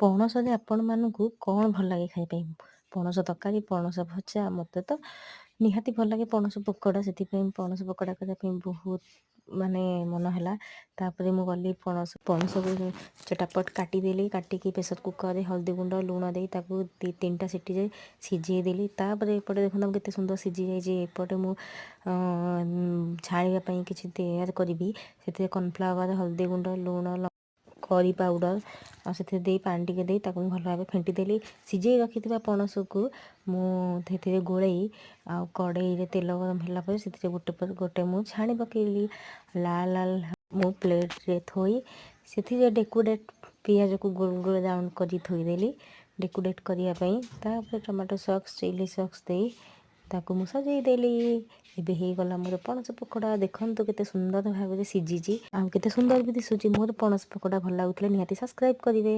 ପଣସରେ ଆପଣମାନଙ୍କୁ କ'ଣ ଭଲ ଲାଗେ ଖାଇବା ପାଇଁ? ପଣସ ତରକାରୀ, ପଣସ ଭଜା। ମୋତେ ତ ନିହାତି ଭଲ ଲାଗେ ପଣସ ପକୋଡ଼ା। ସେଥିପାଇଁ ପଣସ ପକୋଡ଼ା କରିବା ପାଇଁ ବହୁତ ମାନେ ମନ ହେଲା। ତାପରେ ମୁଁ ଗଲି ପଣସକୁ ଚଟାପଟ କାଟିଦେଲି। କାଟିକି ପ୍ରେସର୍ କୁକର୍ରେ ହଳଦୀ ଗୁଣ୍ଡ, ଲୁଣ ଦେଇ ତାକୁ ଦୁଇ ତିନିଟା ସିଟିରେ ସିଝେଇ ଦେଲି। ତାପରେ ଏପଟେ ଦେଖନ୍ତୁ, କେତେ ସୁନ୍ଦର ସିଝି ଯାଇଛି। ଏପଟେ ମୁଁ ଛାଣିବା ପାଇଁ କିଛି ତିଆରି କରିବି। ସେଥିରେ କର୍ଣ୍ଣଫ୍ଲାୱାର, ହଳଦୀ ଗୁଣ୍ଡ, ଲୁଣ, କରି ପାଉଡ଼ର ଆଉ ସେଥିରେ ଦେଇ, ପାଣି ଟିକେ ଦେଇ ତାକୁ ମୁଁ ଭଲ ଭାବେ ଫେଣ୍ଟି ଦେଲି। ସିଝେଇ ରଖିଥିବା ପଣସକୁ ମୁଁ ସେଥିରେ ଗୋଳେଇ ଆଉ କଡ଼େଇରେ ତେଲ ଗରମ ହେଲା ପରେ ସେଥିରେ ଗୋଟେ ପରେ ଗୋଟେ ମୁଁ ଛାଣି ପକେଇଲି। ଲାଲ ଲାଲ ମୁଁ ପ୍ଲେଟ୍ରେ ଥୋଇ ସେଥିରେ ଡେକୋରେଟ୍ ପିଆଜକୁ ଗୋଲ ଗୋଲ ରାଉଣ୍ଡ କରି ଥୋଇଦେଲି ଡେକୋରେଟ୍ କରିବା ପାଇଁ। ତାପରେ ଟମାଟୋ ସସ୍, ଚିଲି ସସ୍ ଦେଇ ତାକୁ ମୁଁ ସଜେଇ ଦେଲି। ଏବେ ହେଇଗଲା ମୋର ପଣସ ପକୋଡ଼ା। ଦେଖନ୍ତୁ, କେତେ ସୁନ୍ଦର ଭାବରେ ସିଝିଛି ଆଉ କେତେ ସୁନ୍ଦର ବି ଦିଶୁଛି। ମୋର ପଣସ ପକୋଡ଼ା ଭଲ ଲାଗୁଥିଲେ ନିହାତି ସବସ୍କ୍ରାଇବ୍ କରିବେ।